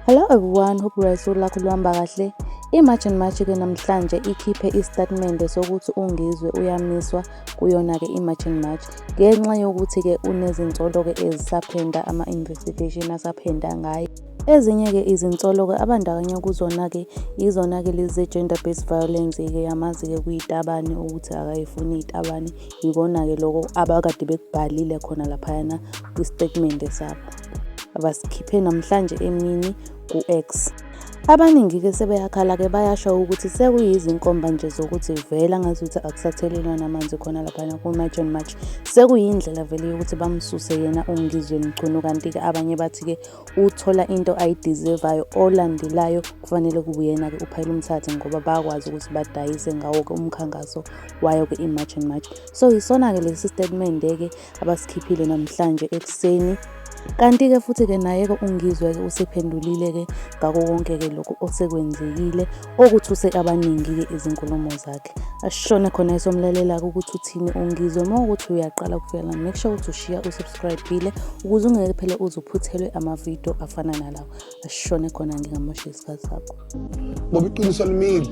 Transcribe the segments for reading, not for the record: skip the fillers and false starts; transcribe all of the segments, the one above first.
Hello everyone, hope right, usuku lakho luhamba kahle. I-March and March-ke namhlanje ikhiphe isitatimende sokuthi uNgizwe uyamiswa kuyona-ke i-March and March ngenxa yokuthi-ke unezinsolo-ke ezisaphenda, ama-investigation asaphenda ngaye. Ezinye-ke izinsolo-ke abandakanya kuzona-ke izona-ke lezi ze-gender based violence-ke, yamazi-ke kuyitabane ukuthi akayifuni itabane. Yikona-ke loko abakade bekubhalile khona laphayana kwisitatimende sabo abasikhiphe namhlanje emini ku-X. Abaningi-ke sebeyakhala-ke, bayasho ukuthi sekuyizinkomba nje zokuthi vele angazuthi akusathelelwana amanzi khona laphana ku-March and March. Sekuyindlela vele yokuthi bamsuse yena uNgizwe Mchunu, kanti-ke abanye bathi-ke uthola into ayi-deserve-ayo, olandelayo kufanele kube uyena-ke uPhakel'umthakathi, ngoba bayakwazi ukuthi badayise ngawo-ke umkhankaso wayo-ke i-March and March. So yisona-ke lesi statement-ke abasikhiphile namhlanje ekuseni. Kanti-ke futhi-ke naye-ke uNgizwe-ke usephendulile-ke ngako konke-ke lokhu osekwenzekile okuthuse abaningi-ke izinkulumo zakhe. Asishone khona esomlalela-ke ukuthi uthini uNgizwe. Uma ukuthi uyaqala ukufika la, make sure ukuthi ushiya u-subscribe-ile ukuze ungeke phela uze uphuthelwe amavidiyo afana nalawo. Asishone khona, ngingamoshi isikhathi sakho. Ngoba iqiniso limile,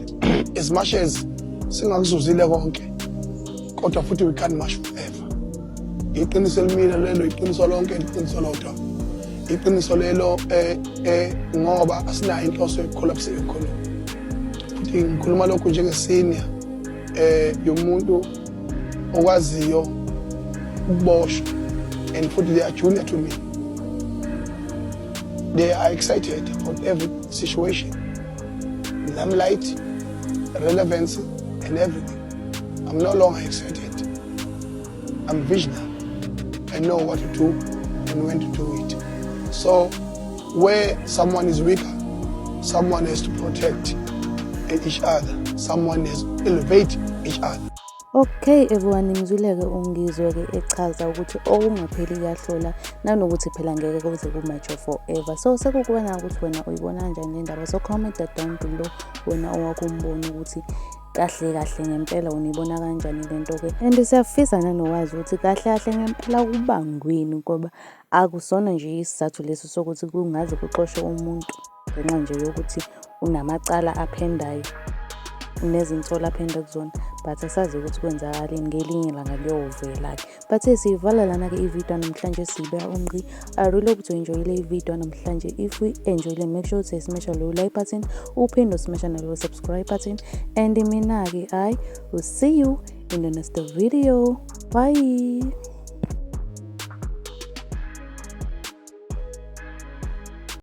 as much as singakuzuzile konke, kodwa futhi we can't march forever. Iqiniso limile lelo, iqiniso lonke, iqiniso lodwa, iqiniso lelo, ngoba asinayo inhloso yoku-collapse economy. Futhi ngikhuluma lokhu njenge-senior yomuntu okwaziyo ukuboshwa, and futhi they are junior to me. They are excited about every situation, limelight, relevancy and everything. I'm no longer excited. I'm visionary. I know what to do and when to do it. So where someone is weaker, someone has to protect each other. Someone has to elevate each other. Okay everyone, nimzwile-ke uNgizwe-ke echaza ukuthi okungapheli kuyahlola, nanokuthi phela ngeke kuze ku-march forever. So sekukuwena ukuthi wena uyibona kanjani le ndaba. So comment that down below, wena owakho umbono ukuthi kahle kahle ngempela wena uyibona kanjani le nto-ke. And siyafisa nanokwazi ukuthi kahle kahle ngempela kubangweni, ngoba akusona nje isizathu leso sokuthi kungaze kuxoshwe umuntu ngenxa nje yokuthi unamacala aphendayo, unezinsolo aphenda kuzona. But asazi ukuthi kwenzakaleni, ngelinye ilanga kuyovela-ke. But siyivala lana-ke ividiyo namhlanje, siyibeka ungqi. I really hope u-enjoyile ividiyo namhlanje. If u-enjoyile, make sure ukuthi smasha lo like button, uphinde u-smasha nalo subscribe button, and mina-ke I will see you in the next video. Bye.